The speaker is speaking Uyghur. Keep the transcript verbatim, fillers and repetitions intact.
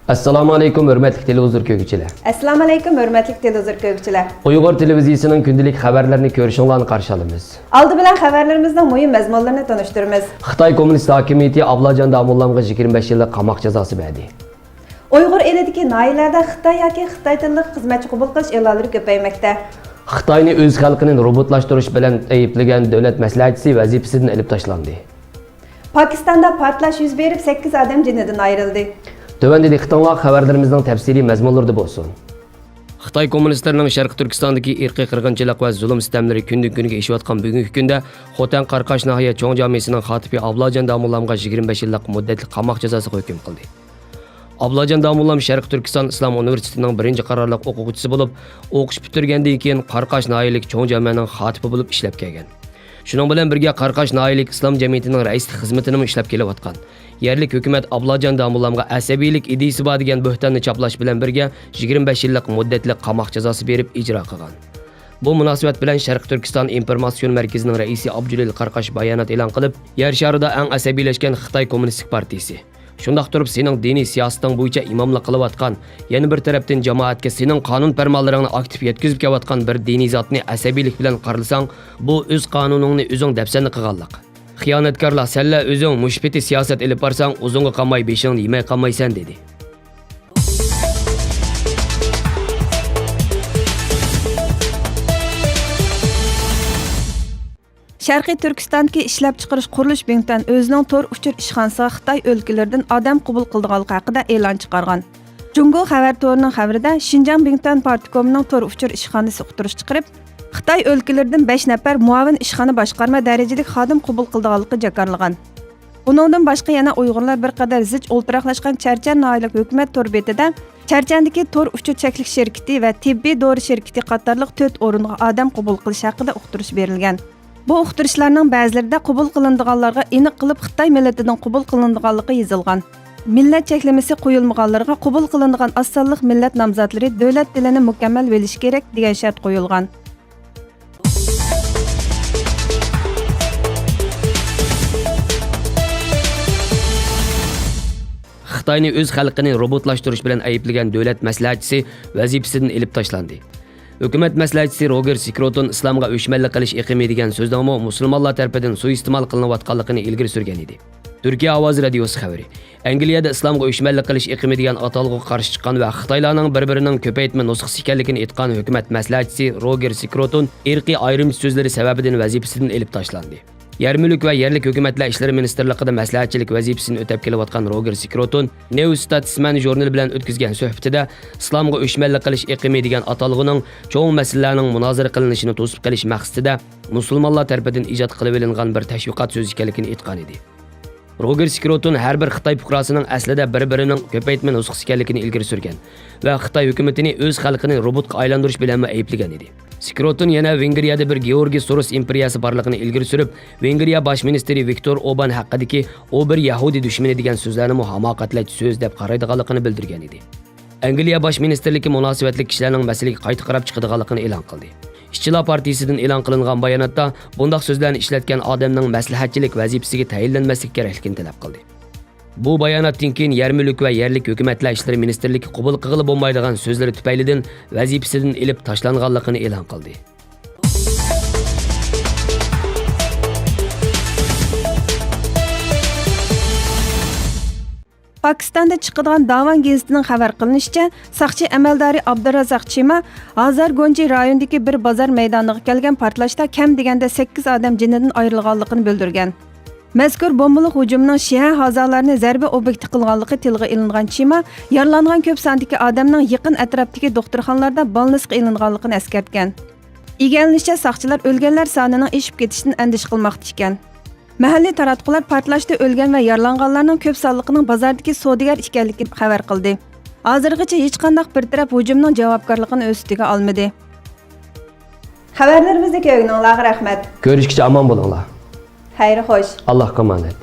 ئەسسالامۇ ئەلەيكۇم، ھۆرمەتلىك تېلېۋىزور كۆرگۈچىلەر. ئەسسالامۇ ئەلەيكۇم، ھۆرمەتلىك تېلېۋىزور كۆرگۈچىلەر. ئۇيغۇر تېلېۋىزىيىسىنىڭ كۈندىلىك خەۋەرلىرىنى كۆرۈشۈڭلارنى قارشى ئالىمىز. ئالدى بىلەن خەۋەرلىرىمىزنىڭ مۇھىم مەزمۇنلىرىنى تونۇشتۇرىمىز. خىتاي كوممۇنىست ھاكىمىيىتى ئابلاجان داموللامغا يىگىرمە بەش يىللىق قاماق جازاسى بەردى. ئۇيغۇر ئېلىدىكى ناھىيەلەردە خىتاي ياكى خىتاي تىللىق خىزمەتچى قوبۇل قىلىش ئېلانلىرى كۆپەيمەكتە. خىتاينى ئۆز خەلقىنى روبوتلاشتۇرۇش بىلەن ئەيىبلىگەن دۆلەت مەسلىھەتچىسى ۋەزىپىسىدىن ئېلىپ تاشلاندى. پاكىستاندا پارتلاش يۈز بېرىپ، سەككىز ئادەم جېنىدىن ئايرىلدى. تۆۋەندە دىققىتىڭلار خەۋەرلىرىمىزنىڭ تەپسىلىي مەزمۇنلىرىدا بولسۇن. خىتاي كوممۇنىستلىرىنىڭ شەرقىي تۈركىستاندىكى ئىرقىي قىرغىنچىلىق ۋە زۇلۇم-سىتەملىرى كۈندىن-كۈنگە ئېشىۋاتقان بۈگۈنكى كۈندە، خوتەن قاراقاش ناھىيە چوڭ جامىسىنىڭ خاتىپى ئابلاجان داموللامغا يىگىرمە بەش يىللىق مۇددەتلىك قاماق جازاسىغا ھۆكۈم قىلدى. ئابلاجان داموللام شەرقىي تۈركىستان ئىسلام ئۇنىۋېرسىتېتىنىڭ بىرىنچى قارارلىق ئوقۇغۇچىسى بولۇپ، ئوقۇش پۈتتۈرگەندىن كېيىن، قاراقاش ناھىيەلىك چوڭ جامەنىڭ خاتىپى بولۇپ ئىشلەپ كەلگەن. شۇنىڭ بىلەن بىرگە، قاراقاش ناھىيەلىك ئىسلام جەمئىيىتىنىڭ رەئىسلىك خىزمىتىنىمۇ ئىشلەپ كېلىۋاتقان. يەرلىك ھۆكۈمەت ئابلاجان داموللامغا ئەسەبىيلىك ئىدىيىسى بار دېگەن بۆھتاننى چاپلاش بىلەن بىرگە، يىگىرمە بەش يىللىق مۇددەتلىك قاماق جازاسى بېرىپ ئىجرا قىلغان. بۇ مۇناسىۋەت بىلەن شەرقىي تۈركىستان ئىنفورماتسىيون مەركىزىنىڭ رەئىسى ئابدۇجېلىل قاراقاش بايانات ئېلان قىلىپ، يەر شارىدا ئەڭ ئەسەبىيلەشكەن خىتاي كوممۇنىستىك پارتىيىسى، شۇنداق تۇرۇپ سېنىڭ دىنىي سىياسىتىڭ بويىچە ئىماملىق قىلىۋاتقان، يەنە بىر تەرەپتىن جامائەتكە سېنىڭ قانۇن پەرمانلىرىڭنى ئاكتىپ يەتكۈزۈپ كېلىۋاتقان بىر دىنىي زاتنى ئەسەبىيلىك بىلەن قارىلىساڭ، بۇ ئۆز قانۇنۇڭنى ئۆزۈڭ دەپسەندە قىلغانلىق. خىيانەتكارلار، سەنلەر ئۆزۈڭ مۇشۇ پېتى سىياسەت ئېلىپ بارساڭ، ئۇزۇنغا قالماي بېشىڭنى يېمەي قالمايسەن، دېدى. شەرقىي تۈركىستاندىكى ئىشلەپچىقىرىش قۇرۇلۇش بىڭتۈەن ئۆزىنىڭ تور ئۇچۇر ئىشخانىسىغا خىتاي ئۆلكىلىرىدىن ئادەم قوبۇل قىلىدىغانلىقى ھەققىدە ئېلان چىقارغان. جۇڭگو خەۋەر تورىنىڭ خەۋىرىدە، شىنجاڭ بىڭتۈەن پارتكومىنىڭ تور ئۇچۇر ئىشخانىسى ئۇقتۇرۇش چىقىرىپ، خىتاي ئۆلكىلىرىدىن بەش نەپەر مۇئاۋىن ئىشخانا باشقارما دەرىجىلىك خادىم قوبۇل قىلىدىغانلىقى جاكارلىغان. ئۇنىڭدىن باشقا يەنە ئۇيغۇرلار بىر قەدەر زىچ ئولتۇراقلاشقان چەرچەن ناھىيەلىك ھۆكۈمەت تور بېتىدە چەرچەندىكى تور ئۇچۇر چەكلىك شىركىتى ۋە تېببىي دورا شىركىتى قاتارلىق تۆت ئورۇنغا ئادەم قوبۇل قىلىش ھەققىدە ئۇقتۇرۇش بېرىلگەن. بۇ ئۇقتۇرۇشلارنىڭ بەزىلىرىدە قوبۇل قىلىنىدىغانلارغا ئېنىق قىلىپ خىتاي مىللىتىنىڭ قوبۇل قىلىنىدىغانلىقى يېزىلغان. مىللەت چەكلىمىسى قويۇلمىغانلارغا قوبۇل قىلىنىدىغان ئاز سانلىق مىللەت نامزاتلىرى دۆلەت تىلىنى مۇكەممەل بىلىشى كېرەك، دېگەن شەرت قويۇلغان. خىتاينى ئۆز خەلقىنى روبوتلاشتۇرۇش بىلەن ئەيىبلىگەن دۆلەت مەسلىھەتچىسى ۋەزىپىسىدىن ئېلىپ تاشلاندى. ھۆكۈمەت مەسلىھەتچىسى روگېر سكروتون ئىسلامغا ئۆچمەنلىك قىلىش ئېقىمى دېگەن سۆزنىڭمۇ مۇسۇلمانلار تەرىپىدىن سۇيىئىستېمال قىلىنىۋاتقانلىقىنى ئىلگىرى سۈرگەن ئىدى. تۈركىيە ئاۋازى رادىيوسى خەۋىرى. ئەنگلىيەدە ئىسلامغا ئۆچمەنلىك قىلىش ئېقىمى دېگەن ئاتالغۇغا قارشى چىققان ۋە خىتايلارنىڭ بىر-بىرىنىڭ كۆپەيتمە نۇسخىسى ئىكەنلىكىنى ئېيتقان ھۆكۈمەت مەسلىھەتچىسى روگېر سكروتون ئىرقىي ئايرىمچى سۆزلىرى سەۋەبىدىن ۋەزىپىسىدىن ئېلىپ تاشلاندى. يەر مۈلۈك ۋە يەرلىك ھۆكۈمەتلەر ئىشلىرى مىنىستىرلىقىدا مەسلىھەتچىلىك ۋەزىپىسىنى ئۆتەپ كېلىۋاتقان روگېر سكروتون نيۇ ستاتسمەن ژۇرنىلى بىلەن ئۆتكۈزگەن سۆھبىتىدە ئىسلامغا ئۆچمەنلىك قىلىش ئېقىمى دېگەن ئاتالغۇنىڭ چوڭ مەسىلىلەرنىڭ مۇنازىرە قىلىنىشىنى توسۇپ قېلىش مەقسىتىدە مۇسۇلمانلار تەرىپىدىن ئىجاد قىلىۋېلىنغان بىر تەشۋىقات سۆزى ئىكەنلىكىنى ئېيتقان ئىدى. روگېر سكروتون ھەر بىر خىتاي پۇقراسىنىڭ ئەسلىدە بىر-بىرىنىڭ كۆپەيتمە نۇسخىسى ئىكەنلىكىنى ئىلگىرى سۈرگەن ۋە خىتاي ھۆكۈمىتىنى ئۆز خەلقىنى روبوتقا ئايلاندۇرۇش بىلەنمۇ ئەيىبلىگەن ئىدى. سكروتون يەنە ۋېنگرىيەدە بىر گېئورگىي سوروس ئىمپېرىيەسى بارلىقىنى ئىلگىرى سۈرۈپ، ۋېنگرىيە باش مىنىستىرى ۋىكتور ئوربان ھەققىدىكى ئۇ بىر يەھۇدىي دۈشمىنى دېگەن سۆزلەرنىمۇ ھاماقەتلەش سۆز دەپ قارايدىغانلىقىنى بىلدۈرگەن ئىدى. ئەنگلىيە باش مىنىستىرلىكى مۇناسىۋەتلىك كىشىلەرنىڭ مەسىلىگە قايتا قاراپ چىقىدىغانلىقىنى ئېلان قىلدى. ئىشچىلار پارتىيىسىدىن ئېلان قىلىنغان باياناتتا، بۇنداق سۆزلەرنى ئىشلەتكەن ئادەمنىڭ مەسلىھەتچىلىك ۋەزىپىسىگە تەيىنلەنمەسلىكى كېرەكلىكىنى تەلەپ قىلدى. بۇ باياناتتىن كېيىن يەر مۈلۈك ۋە يەرلىك ھۆكۈمەتلەر ئىشلىرى مىنىستىرلىكى قوبۇل قىلغىلى بولمايدىغان سۆزلىرى تۈپەيلىدىن ۋەزىپىسىدىن ئېلىپ تاشلانغانلىقىنى ئېلان قىلدى. پاكىستاندا چىقىدىغان داۋان گېزىتىنىڭ خەۋەر قىلىنىشىچە، ساقچى ئەمەلدارى ئابدۇرازاق چىما ھازارگونجى رايونىدىكى بىر بازار مەيدانىغا كەلگەن پارتلاشتا كەم دېگەندە سەككىز ئادەم جېنىدىن ئايرىلغانلىقىنى بىلدۈرگەن. مەزكۇر بومبىلىق ھۇجۇمنىڭ شىئە ھازالارنى زەربە ئوبيېكتى قىلغانلىقى تىلغا ئېلىنغان چىما، يارىلانغان كۆپ ساندىكى ئادەمنىڭ يېقىن ئەتراپتىكى دوختۇرخانىلاردا بالنىسقا ئېلىنغانلىقىنى ئەسكەرتكەن. ئىگىلىنىشىچە، ساقچىلار ئۆلگەنلەر سانىنىڭ ئېشىپ كېتىشىدىن ئەندىشە قىلماقتا ئىكەن. مەھەللىي تاراتقۇلار پارتلاشتا ئۆلگەن ۋە يارىلانغانلارنىڭ كۆپ سانلىقىنىڭ بازاردىكى سودىگەر ئىكەنلىكىنى خەۋەر قىلدى. ھازىرغىچە ھېچقانداق بىر تەرەپ ھۇجۇمنىڭ جاۋابكارلىقىنى ئۆز ئۈستىگە ئالمىدى. خەۋەرلىرىمىزنى كۆرگىنىڭلارغا رەھمەت. كۆرۈشكىچە ئامان بولۇڭلار. خەير خوش. ئاللاھقا ئامانەت.